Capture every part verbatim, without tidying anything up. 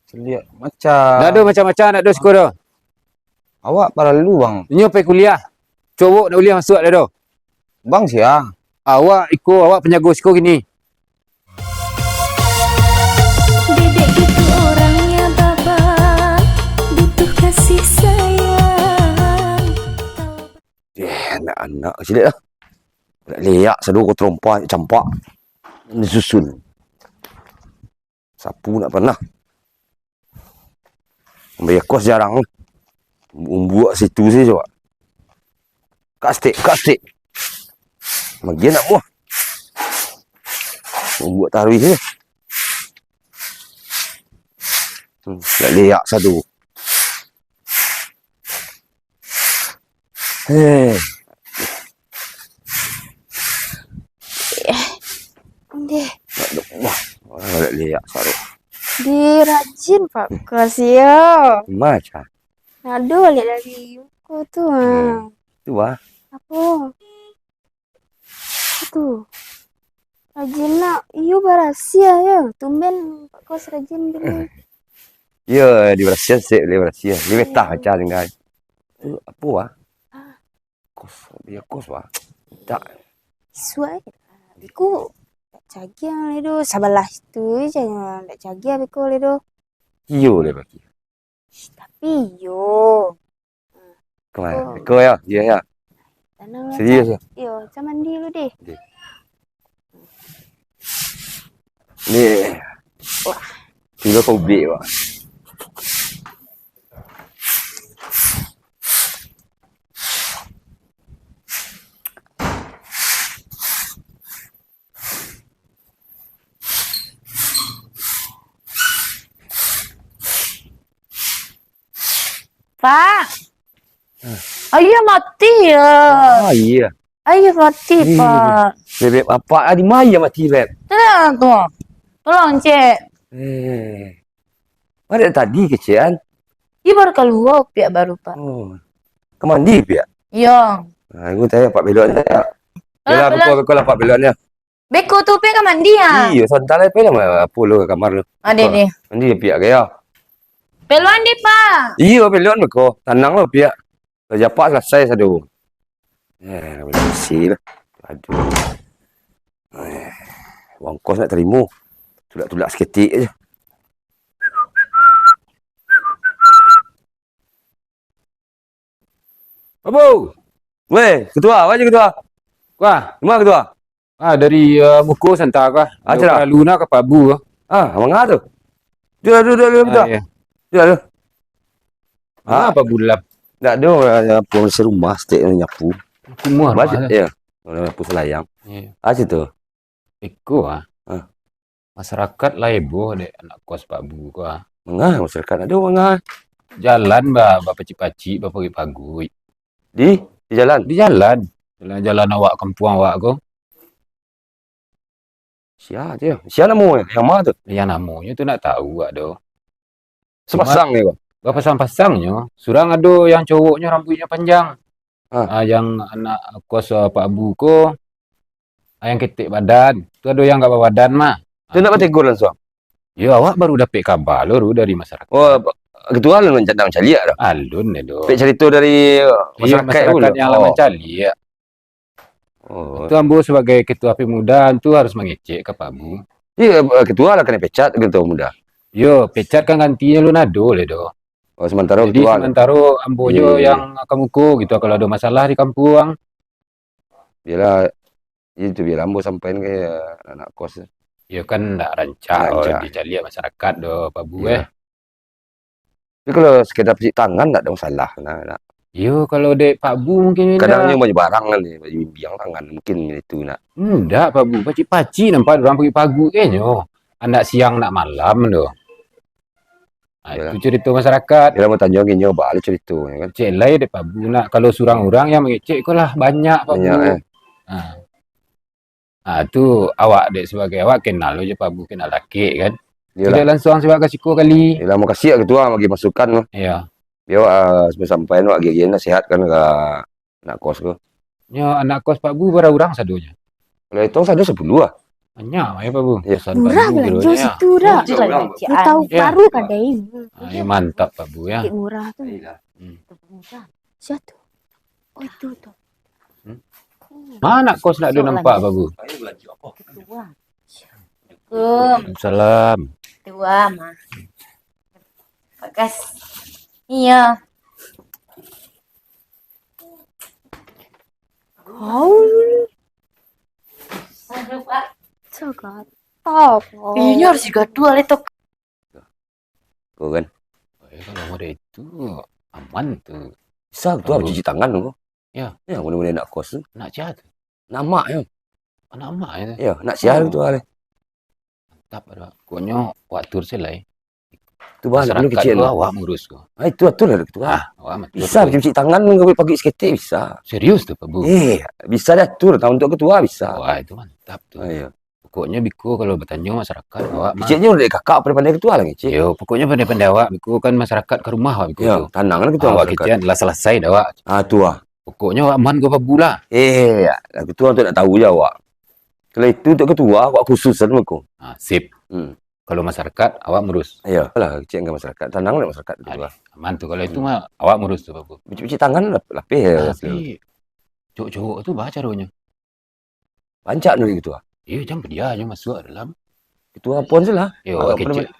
Caliak macam. Ndak ado macam-macam, ndak ado siko doh. Awak paralu, Bang. Inyo pai kuliah. Cowok ndak buliah masuak doh. Bang sia? Awak iko, awak panjago siko kini. Dedek gitu orangnya, Baba, butuh kasih sayang. Eh, anak-anak caliak lah. Nak liak sado ko tarompa, campak. Disusun. Sapu nak panah. Ambil kos jarang. Umbuak situ sajo. Kastik, kastik. Bagian nak muah. Umbuak taruih je. Hmm, nak liak satu. Eh. Eh, deh. Aduh, wah, wah, nak liak saruah. Di rajin, Pak Kos, yo. Macam? Ado baliak dari Yuko tu, ha. Hmm. Tu, ah. Apo? Tu. Rajin nak. Iyo, barasiah yo. Tumben Pak Kos rajin gini. Iyo, dibarasiah, sek, dibarasiah. Di betah macam tinggal. Tu apo, ah? Ah. Kos, biaya kos, wah. Tak. Suai. Beko tak cagiang lai doh. Sabalah itu je, tak cagiang beko lai doh. Iyo lai bagi. Tapi iyo. Kemana? Oh. Beko yo, iyo yo. Tanang lah, serius yo? Iyo, macam mandi lu deh. Okey. Ni. Wah. Tiba kau bik, wah. Pak. Hah. Aia mati yo. Ah, iyo. Aia mati, Pak. Bebek apak di ma aia mati, Beb? Tu lah tu. Tolong, Cek. Eh. Ado tadi kecek an? Iyo baru kalua, Piak, baru, Pak. Oh. Ka mandi, Piak? Iyo. Nah, aku tanya Pak Belok ni. Yalah, beko, beko lah Pak Belok ni. Beko tu, Piak, ka mandi, ah? Iyo, santai lah, Piak, lah. Apo lu ka kamar lu? Ado, ado. Mandi, Piak, gaya. Peluan deh, Pak. Iyo, peluan beko. Tanang lah, Piak. Lah japak salasai sado. Eh, bersih lah. Aduh. Eh, uang kos nak tarimo. Tulak-tulak saketek je. Apo? Weh, ketua, apo je ketua? Wah, ma ketua? Ah, dari, eh, muko santa ko, ah. Ah, ado paralu nak ka Pak Abu ko. Ah, manga tu? Duduak, duduak, duduak, duduak. Ah, iyo. Duduak, duduak. Ah. Apo bulam? Ndak ado, eh, apo, masih rumah, saketek nyapu. Kumuah rumah tu. Iyo, nyapu salayang. Iyo. Ah, situ. Iko, ah. Ah. Masarakat lah heboh dek anak kos Pak Abu ko, ah. Manga masarakat ado, manga? Jalan ba-, bapacik-pacik, bapaguik-paguik. Di? Di jalan? Di jalan. Jalan, jalan awak, kampuang awak ko. Sia tu yo? Sia namonyo? Yang ma tu? Yang namonyo tu ndak tahu awak doh. Sepasang nyo ko? Bapasang-pasangnyo. Surang ado yang cowoknyo rambuiknyo panjang. Ah. Ah, yang anak kos, ah, Pak Abu ko, ah, yang ketek badan. Tu ado yang agak babadan mah. Tu ndak bategur lansuang? Yo, awak baru dapek kaba lo tu dari masarakat. Oh, ketua alun mancaliak doh? Alun doh. Dapek carito dari masarakat pun? Iyo, masarakat yang lah mancaliak. Oh. Tu ambo sabagai ketua pemuda tu harus mangecek ka Pak Abu. Iyo, ketua lah kanai pecat, ketua muda. Yo, pecat kan gantinyo alun ado lai doh. Oh, samantaro ketua. Jadi, samantaro ambo jo yang ka muko gitu, kalau ado masalah di kampuang. Bialah, itu bialah ambo sampaian ka anak kos. Yo kan ndak rancak. Ndak rancak dicaliak masarakat doh, Pak Abu, eh. Tapi kalau sekedar pacik tangan, ndak ado masalah, nah, nak. Iyo, kalau dek Pak Abu mungkin indak. Kadang nyo baju barang kan, baju bimbiang tangan, mungkin itu, nak. Indak, Pak Abu, pacik-pacik nampak urang paguik-paguik nyo. Andak siang, andak malam tu. Ah, iyolah. Itu carito masarakat. Iyolah, mau tanyo nyo, baa carito, yo kan. Cek lai dek Pak Abu, nak. Kalau surang urang yang mangecek ko lah banyak, Pak Abu. Banyak, eh. Ah. Ah, tu awak dek sabagai awak kenal jo Pak Abu, kenal dakek kan. Iyolah. Sudah lansuang siwak ka siko kali. Iyolah, makasih lah ketua bagi masukan tu. Iyo. Biar awak, ah, sampai-sampai tu bagi-bagi nasihat kan ka anak kos tu. Nyo anak kos Pak Abu bara urang sadonyo? Kalau hitong sado sapuluah lah. Banyak, ya, Pak Bu. Iya. Pesan Pak Bu, belanjo kironyo, ya. Situ, dah. Murah, belanjaan. Tahu. Ya. Baru kadai. Ah, ya, mantap, Pak Bu, ya. Murah tu. Iya. Hmm. Murah. Siapa tu? Oh, itu tu. Hmm? Mana kos nak ada nampak, Pak Bu? Ketua. Assalamualaikum. Waalaikumsalam. Ketua, mah. Bagas. Iya. Kau. Cakap apa? Ini harus digaduh, Letok. Ko kan. Eh, kalau model itu aman tu. Bisa tu, cuci tangan tu. Ya. Ya, model-model nak kos tu. Nak sia tu? Nak mak ya. Anak mak ya tu? Ya, nak sia tu, ale. Mantap, ada. Pokoknyo waktu tu lah, eh. Tu bahan dulu kecil tu. Awak murus ko. Ah, itu atur lah ketua. Ah, awak mah. Bisa cuci tangan, pakai saketek bisa. Serius tu, Pak Bu? Eh, bisa diatur, tau, untuk ketua bisa. Wah, itu mantap tu. Ah, iya. Pokoknyo biko kalau batanyo masyarakat, awak mah. Keceknyo dari kakak pandai-pandai ketua lah, kecek. Yo, pokoknyo pandai-pandai awak, biko kan masyarakat ka rumah awak biko tu. Yo, tanang lah ketua masyarakat. Kecek lah salasai dah awak. Ah, tu ah. Pokoknyo awak aman ko Pak Bu lah. Eh, lah ketua tu nak tahu je awak. Kalau itu untuk ketua, awak khusus anu ko. Ah, sip. Hmm. Kalau masyarakat, awak murus. Iyo lah, kecek dengan masyarakat. Tanang lah masyarakat tu lah. Aman tu, kalau itu mah awak murus tu, Pak Bu. Cuci tangan lah, lapeh ya. Tapi, cowok-cowok tu baa caronyo? Rancak nuri ketua. Iyo, jan padiah nyo masuak dalam. Ketua pun se lah. Iyo, awak kecek.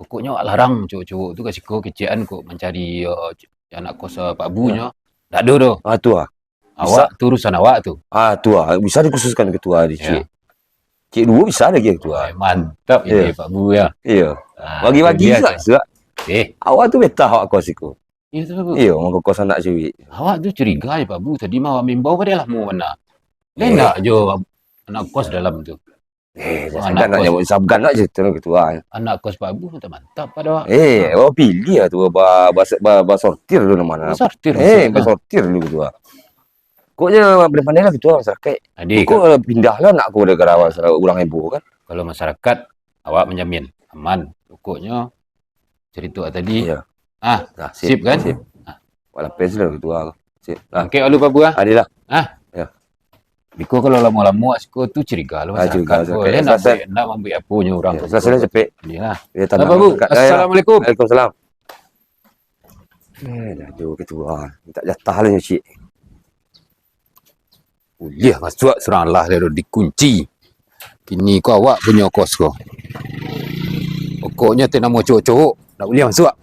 Pokoknyo awak larang cowok-cowok tu ka siko kecekan kok mancari, eh, anak kos, eh, Pak Bu nyo. Ndak ado doh. Ah, tu ah. Awak tu urusan awak tu. Ah, tu ah. Bisa dikhususkan ketua di cik. Cik duo bisa lagi ketua. Eh, mantap ide Pak Bu ya. Iyo. Ah, bagi-bagi tu biasa. Suak. Eh. Awak tu betah awak kos iko. Iyo tu, Pak Bu. Iyo, mangko kos anak ciwik. Awak tu curiga je, Pak Bu. Tadi mah awak mimbau pada lamo bana. Eh. Enak jo anak kos dalam tu. Eh, dah anak kos. Sabgan nak nyebut sabgan nak cerita tu, ah. Anak kos Pak Bu mantap-mantap pada awak. Eh, awak pilih lah tu, ba-, ba-, ba-, basortir dulu nama. Basortir, eh, maksudnya. Basortir dulu tu, ah. Pokoknyo pandai-pandai lah gitu lah masyarakat. Jadi, pokok pindah lah nak ko gara-gara urang heboh kan. Kalau masyarakat, awak manjamin aman. Pokoknyo cerita tadi. Iyo. Ah, nah, sip, sip kan? Sip. Ah. Awak lapeh sudah gitu lah. Sip. Nah. Oke, lalu Pak Bu ah? Adilah. Ah. Yo. Biko kalau lamo-lamo siko tu curiga lo masyarakat. Ah, curiga masyarakat. Ndak mambuek apo nyo urang. Yo, selesai cepek. Adilah. Yo, tenang. Pak Bu, assalamualaikum. Waalaikumsalam. Eh, dah jauah ketua. Minta jatah lah nyo, cik. Buliah masuak surang lah, dah dikunci. Kini ko awak punyo kos ko. Pokoknyo ti namo cowok-cowok, ndak buliah masuak.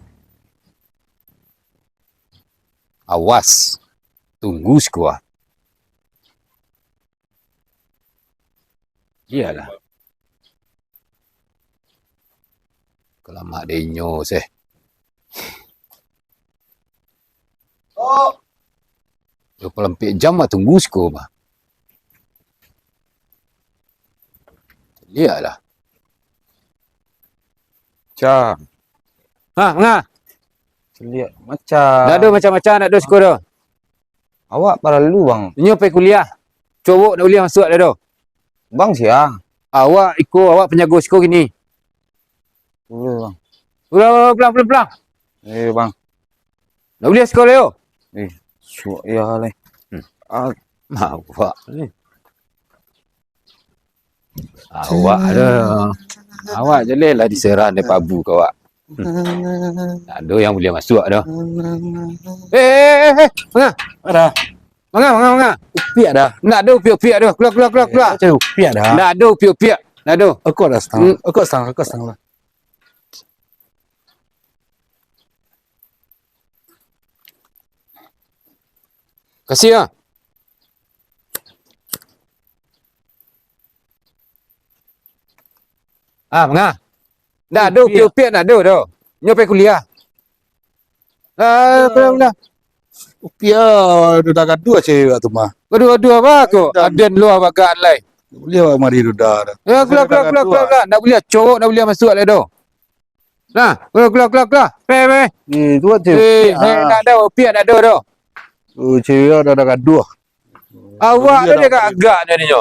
Awas. Tunggu siko ah. Iyolah. Kalamak dek inyo seh. Duo puluah ampek jam mah tunggu siko mah. Lieklah. Macam. Ha, manga? Caliak macam. Ndak ado macam-macam, ndak ado siko doh. Awak paralu, Bang. Inyo pai kuliah. Cowok ndak buliah masuak dah doh. Bang sia? Awak iko, awak panjago siko kini. Pulang, Bang. Pulang, pulang, pulang, pulang, pulang. Eh, Bang. Ndak buliah siko lai, yo. Eh, suak yo lai. Hmm. Ah. Awak ni. Awak ado. Awak jaleh lah diserang dek Pak Bu ka awak. Hmm. Tak ado yang buliah masuak doh. Eh, eh, eh, eh, manga? Ado. Manga, manga, manga? Upiak ado. Ndak ado upiak-upiak doh. Keluar, keluar, keluar, keluar. Eh, cari upiak ado. Ndak ado upiak-upiak. Ndak ado. Rokok ado satangah. Hmm. Rokok satangah, rokok satangah lah. Kasih ah. Ah, manga? Ndak ado upiak-upiak, ndak ado doh. Nyo pai kuliah. Lah, pulang, pulang. Upiak, dudah gaduah cewek tu mah. Gaduah-gaduah apo ko? Aden lu abakan lai. Buliah awak mari dudah dah. Ya, keluar, keluar, keluar, keluar, keluar. Ndak buliah cowok, ndak buliah masuak lai doh. Nah, keluar, keluar, keluar, keluar. Pai, pai. Eh, tu kan cewek. Eh, ndak ado, upiak ndak ado doh. Oh, cewek dah, dah gaduah. Awak tu dia agak-agak dia ni, nyo.